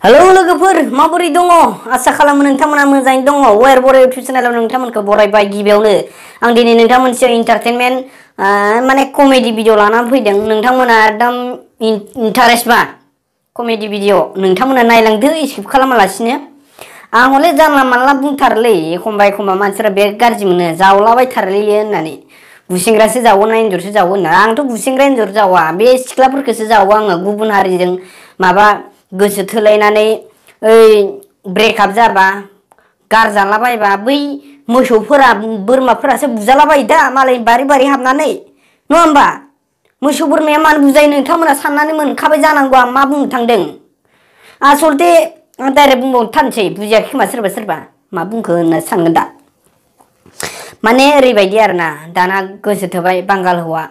hello लोगोफोर माबोरै दङ आसा खालामो नोंथांमोना मोजाङै दङ वेर बर इउटिउब चेनेलाव नोंथांमोनखौ बरायबाय गिबियावनो आं दिनै नोंथांमोनसे एन्टारटेनमेन्ट माने कमेडि भिडिअ लानानै फैदों नोंथांमोना एकदम इन्टारेस्ट बा कमेडि भिडिअ नोंथांमोना नायलांदो स्किप खालामालासिनो आं हले जानला मानला बुंथारोलै एखमबा एखमबा मानसिफोरा बिराद गाज्रि मोनो जावलाबायथारोलै होननानै गुसेंग्रासो जावो ना एन्जरसो जावो होनना आंथ' गुसेंग्रा एन्जर जावा बे सिख्लाफोरखौसो जावो आङो गुबुन हारिजों माबा गोसो थोलायनानै ओइ ब्रेकआप जाबा गारजालाबायबा बै मोसौफोरा बोरमाफोरासो बुजालाबायो दा मालाय बारि बारि हाबनानै नङा होमबा मोसौ बोरमाया मानो बुजायो नोंथांमोना साननानै मोनखाबाय जानांगौ आं मा बुंनो थांदों आसलथे आं डाइरेक्ट बुंबावथारनोसै बुजियाखै खोमा सोरबा सोरबा मा बुंखो होनना सानगोन दा माने ओरैबायदि आरोना दाना गोसो थोबाय बांगाल हौवा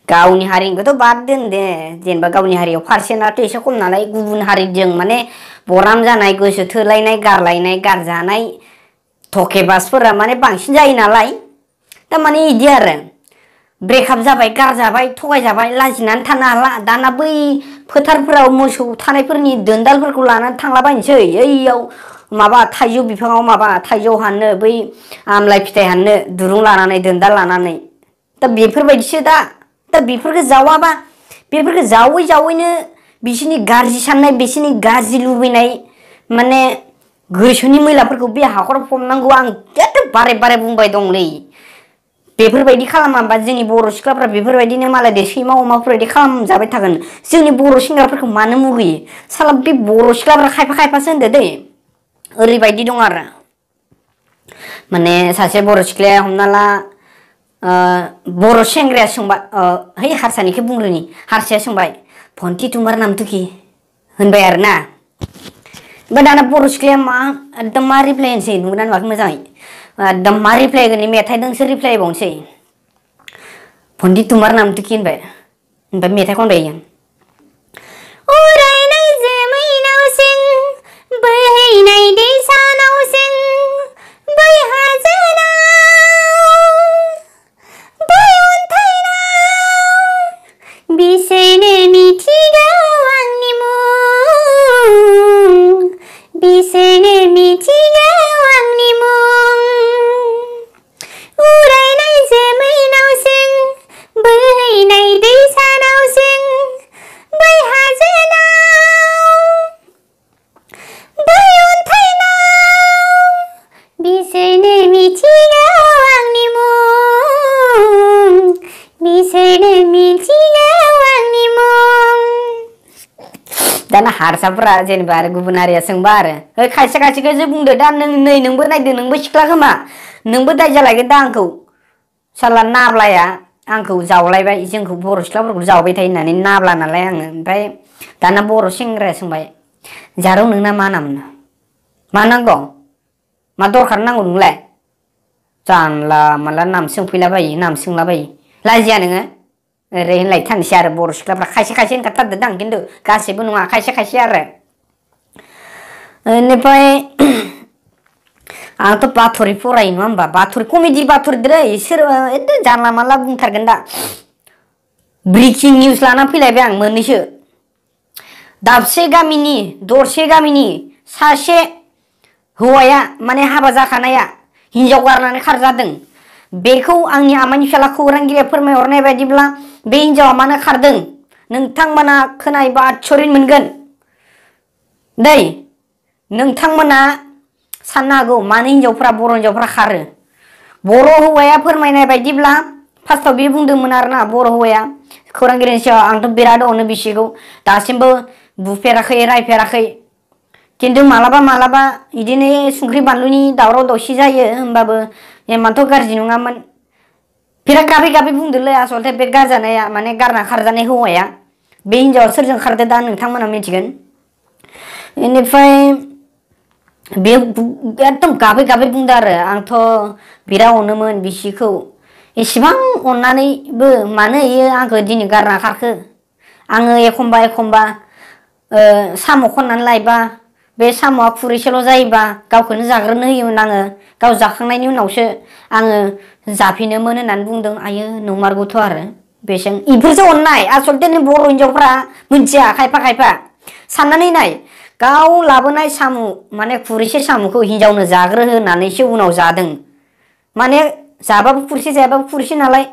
गावनि हारिनिखौथ' बाद दोन दे जेनेबा गावनि हारियाव पारसेन्टआथ' एसे खम नालाय गुबुन हारिजों माने बराम जानाय गोसो थोलायनाय गारलायनाय गारजानाय थकेबासफोरा माने बांसिन जायो नालाय थारमाने इदि आरो ब्रेकआप जाबाय गारजाबाय थगायजाबाय लाजिनानै थानो हाला दाना बै फोथारफोराव मोसौ थानायफोरनि दोनदालफोरखौ लानानै थांलाबायनोसै ओइयाव माबा थाइजौ बिफाङाव माबा थाइजौ हाननो बै आमलाइ फिथाइ हाननो दुरुं लानानै दोनदाल लानानै दा बेफोरबायदिसो दा बेफोरखौ जावाबा बेफोरखौ जावै जावैनो बिसोरनि गाज्रि साननाय बिसोरनि गाज्रि लुबैनाय माने गोसोनि मैलाफोरखौ बे हाखराव फबनांगौ आं एथ' बारे बारे बुंबाय दंलै बेफोरबायदि खालामाबा जोंनि बर' सिख्लाफ्रा बेफोरबायदिनो मालायदो सैमा अमाफोरबायदि खालामजाबाय थागोन जोंनि बर' सेंग्राफोरखौ मानो मुगैयो साला बे बर' सिख्लाफ्रा खायफा खायफासो होनदो दै ओरैबायदि दं आरो माने सासे बर' सिख्लाया हमना ला बर' सेंग्राया सोंबाय है हारसानिखौ बुंग्रोनि हारसाया सोंबाय फन्टी तुम्हारा नाम तो की होनबाय आरो ना ओमफ्राय दाना बर' सिख्लाया मा एकदम मा रिप्लाय होनसै नुगोना नुवाखै मोजाङै एकदम मा रिप्लाय होगोन मेथाइजोंसो रिप्लाय होबावनोसै फन्टी तुम्हारा नाम तो की होनबाय ओमफ्राय मेथाइ खनबाय उरायनाय जोमै नावसिं बोहैनाय दैसा नावसिं बै हाजोनाव बै अन्थाइनाव बिसोरनो मिथिगौ आंनि मुं बिसोरनो मिथिगौ आंनि मुं उरायनाय जोमै नावसिं बोहैनाय दैसा नावसिं बै हाजोनाव बै अन्थाइनाव बिसोरनो मिथिगौ आंनि मुं बिसोरनो मिथिगौ आंनि मुं दाना हारसाफोरा जेनेबा आरो गुबुन हारिया सोंबा आरो खायसे खायसेखौसो बुंदो दा नै नोंबो नायदो नोंबो सिख्ला खोमा नोंबो दाय जालायगोन दा आंखौ साला नाब्लाया आंखौ जावलायबाय जोंखौ बर' सिख्लाफोरखौ जावबाय थायो होननानै नाब्ला नालाय आङो ओमफ्राय दाना बर' सेंग्राया सोंबाय जारौ नोंना मा नाम मा नांगौ मा दरखार नांगौ नोंलाय जानला मानला नाम सोंफैलाबायो नाम सोंलाबायो लाजिया नोङो ओरै होनलायथारनोसै आरो बर' सिख्लाफ्रा खायसे खायसे होनखाथारदो दां खिन्थु गासैबो नङा खायसे खायसे आरो बेनिफ्राय आंथ' बाथ'रि फरायो नङा होमबा बाथ'रि कमेडि बाथ'रिद्राय सोर एकदम जानला मानला बुंथारगोन दा ब्रेकिं निउस लाना फैलायबाय आं मोननैसो दाबसे गामिनि दरसे गामिनि सासे हौवाया माने हाबा जाखानाया हिनजाव गारनानै खारजादों बेखौ आंनि आमाइनि फिसाला खौरांगिरिया फोरमायहरनाय बायदिब्ला बे हिनजावा मानो खारदों नोंथांमोना खोनायोबा आसरित मोनगोन दै नोंथांमोना साननो हागौ मानो हिनजावफ्रा बर' हिनजावफ्रा खारो बर' हौवाया फोरमायनाय बायदिब्ला फार्स्टआव बे बुंदोंमोन आरोना बर' हौवाया खौरांगिरिनि सायाव आंथ' बिराद अनो बिसिखौ दासिमबो बुफेराखै रायफेराखै खिन्थु मालाबा मालाबा बिदिनो संख्रि बानलुनि दावराव दावसि जायो होमबाबो एमानथ' गाज्रि नङामोन बिराद गाबै गाबै बुंदोलै आसलथे बे गारजानाया माने गारना खारजानाय हौवाया बे हिनजावा सोरजों खारदो दा नोंथांमोना मिथिगोन बेनिफ्राय बे एकदम गाबै गाबै बुंदो आरो आंथ' बिराद अनोमोन बिसिखौ एसेबां अननानैबो मानो इयो आंखौ दिनै गारना खारखो आङो एखमबा एखमबा साम' खननानै लायबा बे साम'आ खुरैसेल' जायोबा गावखौनो जाग्रोनो होयोमोन आङो गाव जाखांनायनि उनावसो आङो जाफिनोमोन होननानै बुंदों आयो नंमारगौथ' आरो बेजों इफोरसो अननाय आसलथे बर' हिनजावफ्रा मिथिया खायफा खायफा साननानै नाय गाव लाबोनाय सामु माने खुरैसे सामुखौ हिनजावनो जाग्रो होनानैसो उनाव जादों माने जाबाबो खुरैसे जायाबाबो खुरैसे नालाय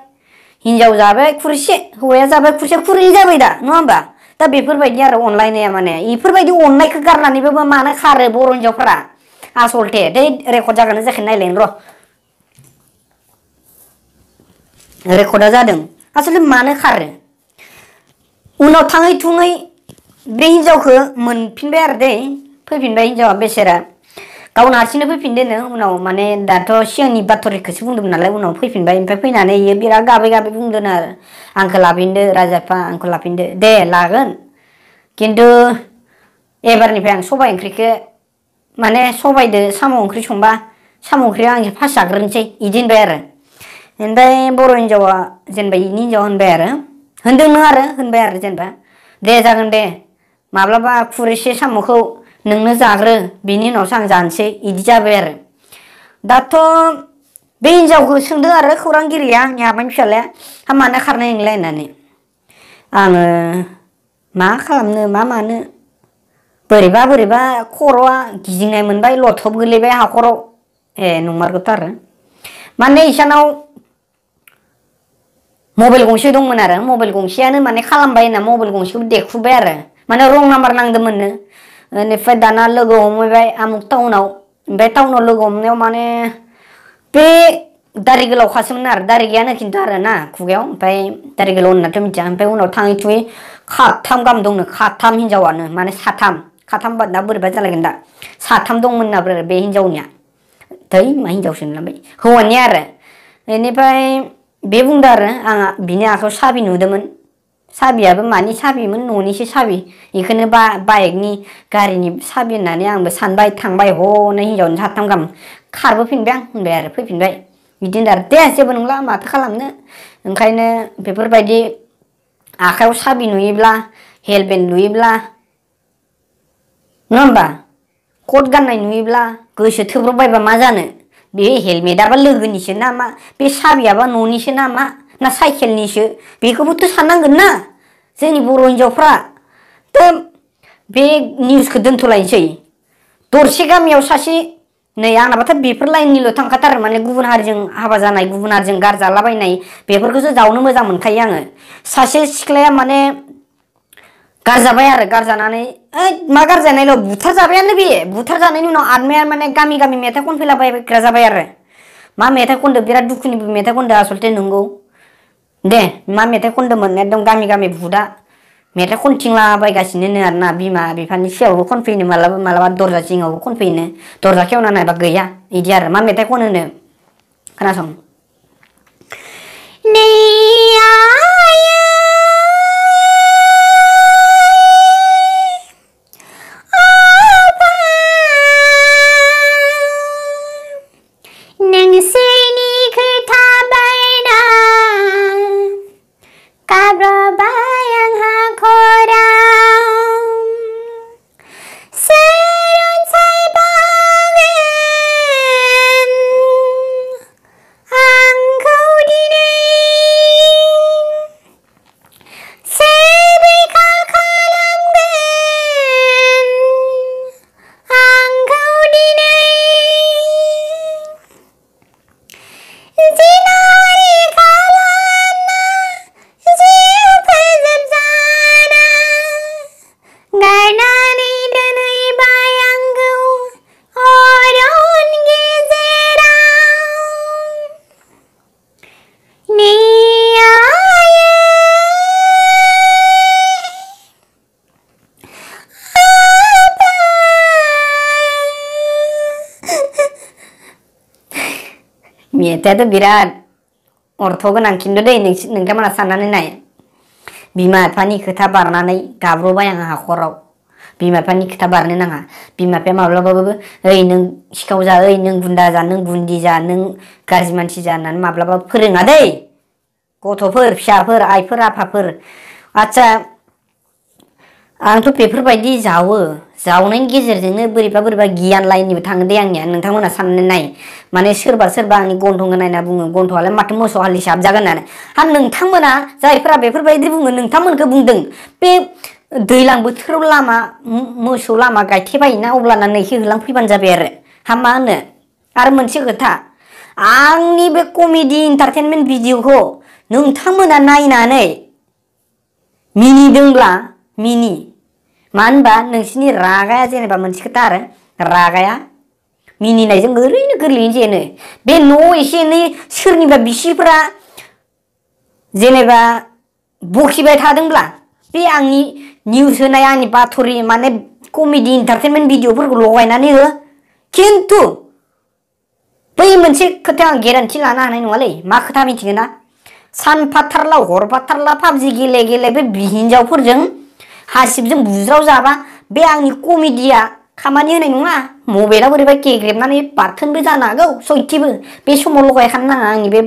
हिनजाव जाबाय खुरैसे हौवाया जाबाय खुरैसे खुरैनै जाबाय दा नङा होमबा दा बेफोरबायदि आरो अनलायनाया माने इफोरबायदि अननायखौ गारनानैबो मानो खारो बर' हिनजावफोरा आसलथे दै रेकर्ड जागोन जायाखै नायलायनो र' रेकर्डआ जादों आसलथे मानो खारो उनाव थाङै थुङै बे हिनजावखौ मोनफिनबाय आरो दै फैफिनबाय हिनजावा बेसेरा गावनो हारसिंनो फैफिनदोनो उनाव माने दाथ' सिगांनि बाथ'रिखौसो बुंदोंमोन नालाय उनाव फैफिनबाय ओमफ्राय फैनानै इयो बिराद गाबै गाबै बुंदों आरो आंखौ लाफिनदो राजाफा आंखौ लाफिनदो दे लागोन खिन्थु एबारनिफ्राय आं सबाइ ओंख्रिखौ माने सबाइदो साम' ओंख्रि संबा साम' ओंख्रिया आं फार्स्ट जाग्रोनोसै इदि होनबाय आरो ओमफ्राय बर' हिनजावा जेनेबा इनि हिनजावा होनबाय आरो होनदोंनो आरो होनबाय आरो जेनेबा दे जागोन दे माब्लाबा खुरैसे साम'खौ नोंनो जाग्रो बिनि उनावसो आं जानोसै इदि जाबाय आरो दाथ' बे हिनजावखौ सोंदों आरो खौरांगिरिया आंनि आमाइनि फिसालाया हा मानो खारनाय नोंलाय होननानै आङो मा खालामनो मा मानो बोरैबा बोरैबा खर'आ गिदिंनाय मोनबाय लथब गोलैबाय हाखराव ए नंमारगौथ' आरो माने इसानाव मबाइल गंसे दंमोन आरो मबाइल गंसेयानो माने खालामबाय होनना मबाइल गंसेखौ देखुबाय आरो माने रं नाम्बार नांदोंमोननो बेनिफ्राय दाना लोगो हमहैबाय आमुक टाउनाव ओमफ्राय टाउनाव लोगो हमनायाव माने बे दारि गोलावखासोमोन आरो दारि गैयानो खिन्थु आरो ना खुगायाव ओमफ्राय दारि गोलाव होननाथ' मिथिया ओमफ्राय उनाव थाङै थुङै खाथाम गाहाम दंनो खाथाम हिनजावानो माने साथाम दा बोरैबा जालायगोन दा साथाम दंमोन ना बे हिनजावनिया थै मा हिनजावसो होनलांबाय हौवानिया आरो बेनिफ्राय बे बुंदों आरो आंहा बिनि आखायाव साबि नुदोंमोन साबियाबो मानि साबिमोन न'निसो साबि बेखौनो बाइकनि गारिनि साबि होननानै आंबो सानबाय थांबाय हनै हिनजावनि साथाम गाहाम खारबोफिनबाय आं होनबाय आरो फैफिनबाय बिदिनो आरो दे जेबो नंला माथो खालामनो ओंखायनो बेफोरबायदि आखायाव साबि नुयोब्ला हेलमेट नुयोब्ला नङा होमबा कट गाननाय नुयोब्ला गोसो थोब्रबबायबा मा जानो बे हेलमेटआबा लोगोनिसो ना मा बे साबियाबा न'निसो ना मा ना साइकेलनिसो बेखौबोथ' साननांगोन ना जोंनि बर' हिनजावफ्रा दा बे निउसखौ दोनथ'लायनोसै दरसे गामियाव सासे नै आंनाबाथ' बेफोर लाइननिल' थांखाथारो माने गुबुन हारिजों हाबा जानाय गुबुन हारिजों गारजालाबायनाय बेफोरखौसो जावनो मोजां मोनखायो आङो सासे सिख्लाया माने गारजाबाय आरो गारजानानै मा गारजानायल' बुथारजाबायानो बे बुथारजानायनि उनाव आदमाया माने गामि गामि मेथाइ खनफैलाबायग्रा जाबाय आरो मा मेथाइ खनदों बिराद दुखुनिबो मेथाइ खनदों आसलथे नंगौ दे मा मेथाइ खनदोंमोन एकदम गामि गामि भुतआ मेथाइ खनथिंलाबायगासिनो आरोना बिमा बिफानि सिगाङावबो खनफैनो मालाबा मालाबा दरजा जिङावबो खनफैनो दरजा खेवना नायबा गैया इदि आरो मा मेथाइ खनोनो खोनासं मेथाइआथ' बिराद अर्थ गोनां खिन्थु दै नोंथांमोना साननानै नाय बिमा बिफानि खोथा बारनानै गाब्र'बाय आं हाखराव बिमा बिफानि खोथा बारनो नाङा बिमा बिफाया माब्लाबाबो ओइ नों सिखाव जा ओइ नों गुन्दा जा नों गुन्दि जा नों गाज्रि मानसि जा होननानै माब्लाबाबो फोरोङा दै गथ'फोर फिसाफोर आइफोर आफाफोर आच्छा आंथ' बेफोरबायदि जावनायनि गेजेरजोंनो बोरैबा बोरैबा गियान लाइननिबो थाङो दे आंनिया नोंथांमोना साननानै नाय माने सोरबा आंनि गन्थंखौ नायना बुङो गन्थंआलाय माथो मोसौ हालिसो हाबजागोन होननानै हा नोंथांमोना जायफोरा बेफोरबायदि बुङो नोंथांमोनखौ बुंदों बे दैलां बोथोराव लामा मोसौ लामा गायथेबायोना अब्लाना नैखि होलांफैबानो जाबाय आरो हा मा होनो आरो मोनसे खोथा आंनि बे कमेडि इन्टारटेनमेन्ट भिडिअखौ नोंथांमोना नायनानै मिनिदोंब्ला मिनि मानो होनबा नोंसिनि रागाया जेनेबा मोनसे खोथा आरो रागाया मिनिनायजों ओरैनो गोरलैयैनो जेनो बे न' एसे एनै सोरनिबा बिसिफोरा जेनेबा बखिबाय थादोंब्ला बे आंनि निउस होनाय आंनि बाथरि माने कमेडि इन्टारटेनमेन्ट भिडिअफोरखौ लगायनानै हो खिन्थु बै मोनसे खोथा आं गेरेन्टि लानो हानाय नङालै मा खोथा मिथिगोन ना सानफाथारला हरफाथारला पाबजि गेले गेले बे हिनजावफोरजों हासिबजों बुज्राव जाबा बे आंनि कमेडिया खामानि होनाय नङा मबाइला बोरैबा गेग्रेबनानै बाथोनबो जानो हागौ सयथिबो बे समाव लगायखानो नाङा आंनि बे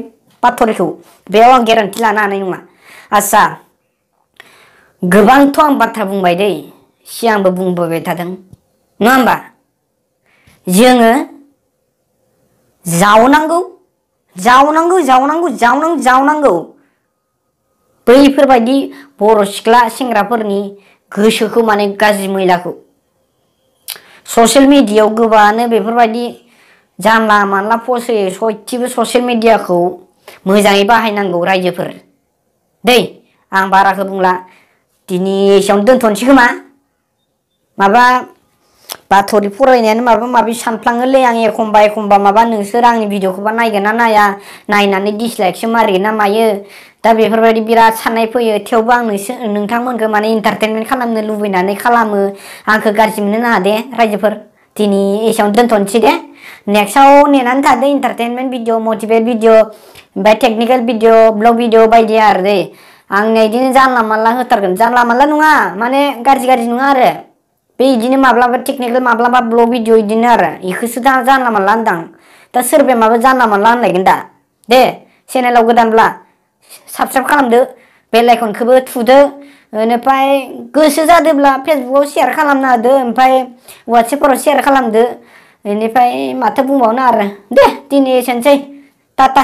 बाथरिखौ बेयाव आं गेरेन्टि लानो हानाय नङा आच्छा गोबांथ' आं बाथ्रा बुंबाय दै सिगांबो बुंबोबाय थादों नङा होमबा जोङो जावनांगौ बैफोरबायदि बर' सिख्ला सेंग्राफोरनि गोसोखौ माने गाज्रि मैलाखौ ससियेल मिडियायाव गोबाङानो बेफोरबायदि जानला मानला पस्ट होयो सयथिबो ससियेल मिडियाखौ मोजाङै बाहायनांगौ रायजोफोर दै आं बाराखौ बुंला दिनै एसेयावनो दोनथ'नोसै खोमा माबा बाथरि फरायनायानो माबा माबि सानफ्लाङोलै आं एखमबा माबा नोंसोर आंनि भिडिअखौबा नायगोन ना नाया नायनानै डिसलाइकसो मारियो ना मायो दा बेफोरबायदि बिराद साननाय फैयो थेवबो आं नोंथांमोनखौ माने इन्टारटेनमेन्ट खालामनो लुबैनानै खालामो आंखौ गाज्रि मोननो नाङा दे रायजोफोर दिनै एसेयावनो दोनथ'नोसै दे नेक्स्टआव नेनानै थादो इन्टारटेनमेन्ट भिडिअ मटिभेट भिडिअ ओमफ्राय टेकनिकेल भिडिअ ब्लग भिडिअ बायदि आरो दै आंनिया बिदिनो जानला मानला होथारगोन जानला मानला नङा माने गाज्रि नङा आरो बे बिदिनो माब्लाबा टेकनिकेल माब्लाबा ब्लग भिडिअ बिदिनो आरो बेखौसो दा जानला मानला होनदां दा सोरबाया माबा जानला मानला होनलायगोन दा दे चेनेलाव गोदानब्ला साबसक्राइब खालामदो बेल आइकनखौबो थुदो बेनिफ्राय गोसो जादोंब्ला फेसबुकआव शेयार खालामना होदो ओमफ्राय वाट्सएपफोराव शेयार खालामदो बेनिफ्राय माथो बुंबावनो आरो दे दिनै एसेनोसै टाटा